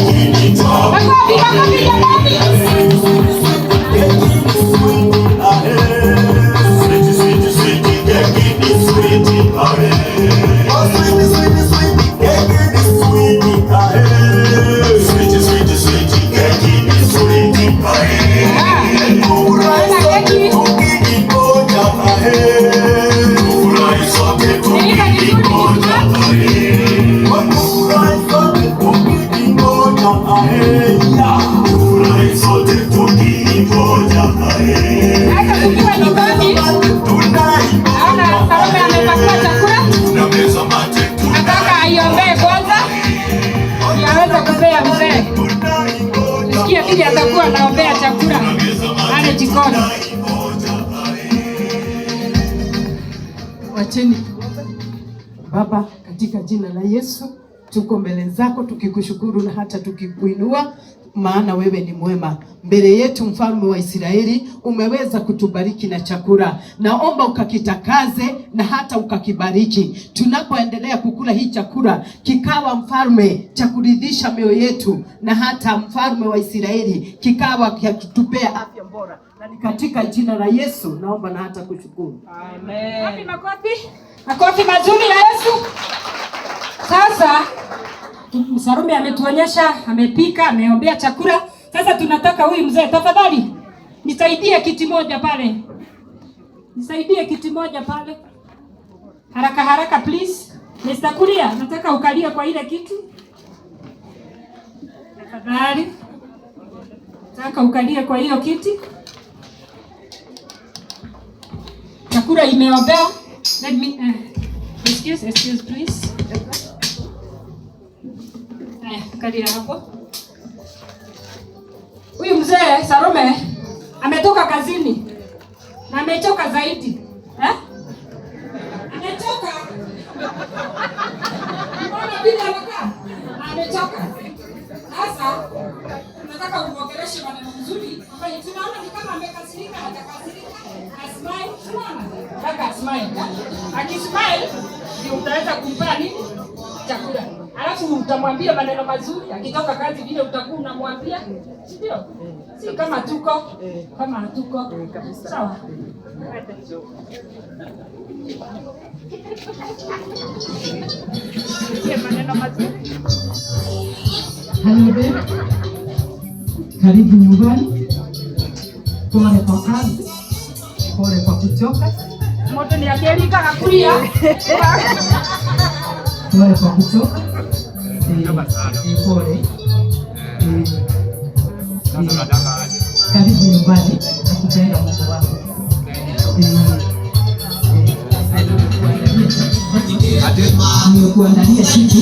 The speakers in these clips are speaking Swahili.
Makofi, makofi jamani. Naona keki imeiva vizuri vizuri. Sasa tukiwa nyumbani, naona Salome amepakua chakula, nataka aiombee kwanza ndio aweze kupea mzee. Tusikie vile atakuwa anaombea chakula pale jikoni. Wacheni tuombe. Baba, katika jina la Yesu tuko mbele zako tukikushukuru na hata tukikuinua, maana wewe ni mwema mbele yetu. Mfalme wa Israeli, umeweza kutubariki na chakula, naomba ukakitakaze na hata ukakibariki. Tunapoendelea kukula hii chakula, kikawa mfalme cha kuridhisha mioyo yetu, na hata mfalme wa Israeli kikawa kutupea afya bora, na ni katika jina la Yesu naomba na hata kushukuru. Wapi makofi? Makofi mazuri ya Yesu. Sasa Salome ametuonyesha, amepika, ameombea chakula. Sasa tunataka huyu mzee, tafadhali nisaidie kiti moja pale, nisaidie kiti moja pale, haraka haraka please. Mr. Kuria, nataka ukalie kwa ile kiti tafadhali, nataka ukalie kwa hiyo kiti. Chakula imeombewa. Let me excuse, excuse please. Haya, kalia hapo. Huyu mzee Salome ametoka kazini na amechoka zaidi, eh? Amechoka. Mbona vile anakaa? Amechoka. Sasa tunataka umuongeleshe maneno mzuri ambayo tunaona ni kama amekasirika, hajakasirika. Asmile, tunaona? Nataka asmile. Akismile ndio utaweza kumpa nini? Chakula. Alafu utamwambia maneno mazuri, akitoka kazi vile utakuwa unamwambia, si ndio? Si kama tuko, kama hatuko. Sawa. Mwambie maneno mazuri. Hello babe. Karibu nyumbani. Pole kwa kazi, pole kwa kuchoka, Moto ni akierikaga kuria. Pole kwa kuchoka. Pole. Karibu nyumbani, nakupenda Mungu wangu. Nimekuandalia kitu.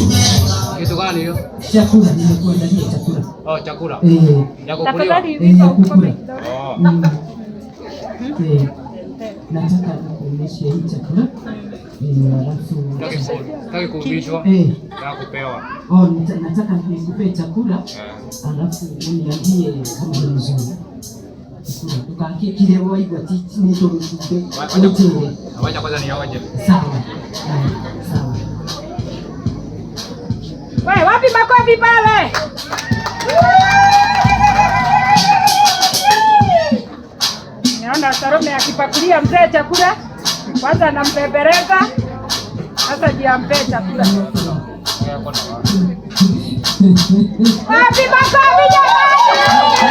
Kitu gani hiyo? Chakula, nimekuandalia chakula. Oh, chakula. Eh, Ya kukuliwa. Tafadhali ya ukome kukula. kidogo. Oh. Nataka nikuonyeshe hii chakula. Alafu Sitaki kuulizwa. Nataka kupewa. Oh, nataka nikupe chakula alafu uniambie kama ni mzuri. Chakula tukakie kile waigua ti nĩ tũgĩkumbe ũtĩre. Wacha kwanza nionje. Sawa. Haya, sawa. We, wapi makofi pale? Naona Salome akipakulia mzee chakula, kwanza anampembeleza, sasa ndiye ampe chakula. Wapi makofi jamani?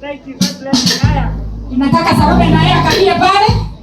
Thank you, God bless you. Haya, tunataka Salome na yeye akalie pale.